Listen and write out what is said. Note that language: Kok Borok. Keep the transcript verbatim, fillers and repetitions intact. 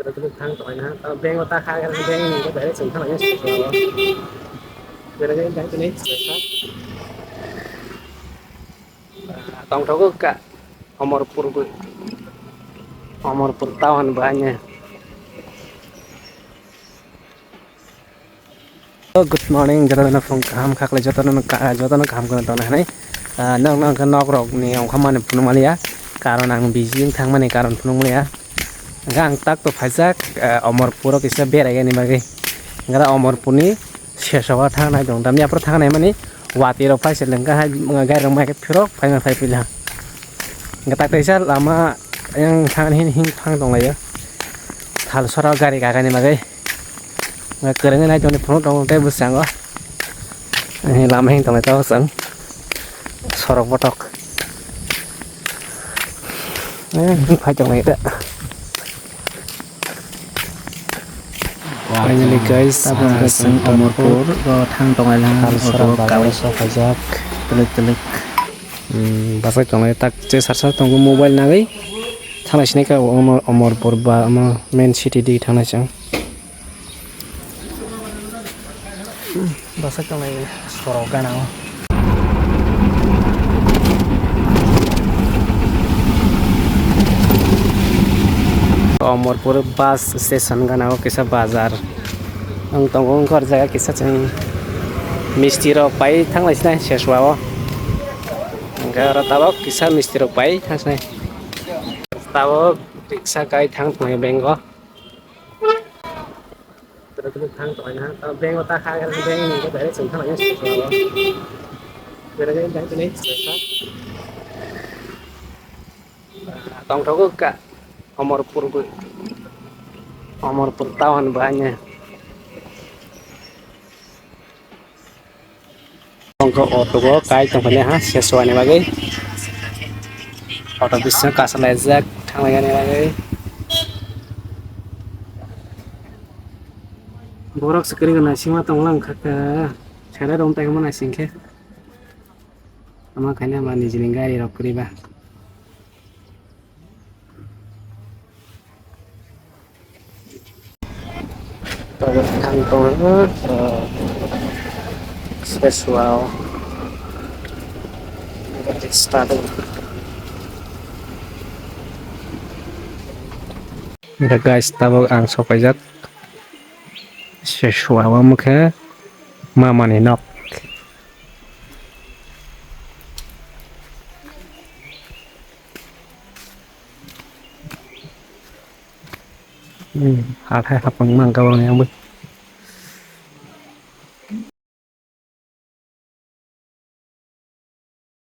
Tang tong na, tang beng o ta kha, beng ni ko dai chwng thang ni. Bera ni dai ni. Tongthogo ka Omorpur bo, Omorpur town bo haino. Good morning, jotono phung kaham khaklai, jotono ka-, jotono kaham kheno tongna hinwi. Ah, nok nok nok rok ni ongkha mani phunuk maliya, karon ang busy wng thangmani karon phunuk maliya. Hingkhe ang tak to phaijak, ah, Omorpuro kisa beraigani bagwi. Hingkhe Omorpurni seso o thangnai tong, tamni aphuru thangnai mani watwi rok phai se lengkha hai, gari rok mai khe phirok phaima phai pila. Hingkhe tak teisa lama yang thang hin hin thang tonglaio. Thal sora gari kagani bagwi. Kwrwngwi nai tongni phunuk tongo tei bwskango. Lama hin tonglai tabuk chwng. Sorok botok. Eh, phai tonglai da. Finally guys, tabuk ah, chwng Omorpur o thang tonglai lang. Thal sora bagwi sok khaijak. Twlwk twlwk. Hmm, bwsai tonglai tak che sar sar tongo mobile nagwi. Thanglai sinai kha Omor-, Omorpur ba omo main city di thanglai chwng. Bwsai tonglai sorok gana o. Omorpur bus station gana o kisa bazar. Ang tongo wngkha o jaga kisa chwng misti rok pai thanglai sinai Seswa o. Hingkhe oro tabuk kisa misti rok pai thang sinai. Tabuk riksa kai thang tongo bank o. Tabuk thang tongo na, tabuk bank o ta kha, bank ni ko direct chwng thang sinai Seswa o. Direct bank ni Seswa. Tongthogo ka Omorpur bo, Omorpur town bo haino. Tongkha auto o kai tongphani ha Seswa ni bagwi. Auto bisingo kasalaijak thanglainani bagwi. Borok se kwrwngwi naisingma tonglang kha khe. Sere rom tongma naising khe. Ama khaina ba nijini gari rok kwrwi ba. Tabuk thang tongo, eh, Seswa o. Start. Guys, tabuk ang sopaijak Seswa o, omo khe mama ni nok. Hmm, hathai hapang mang kabo ni ang bo.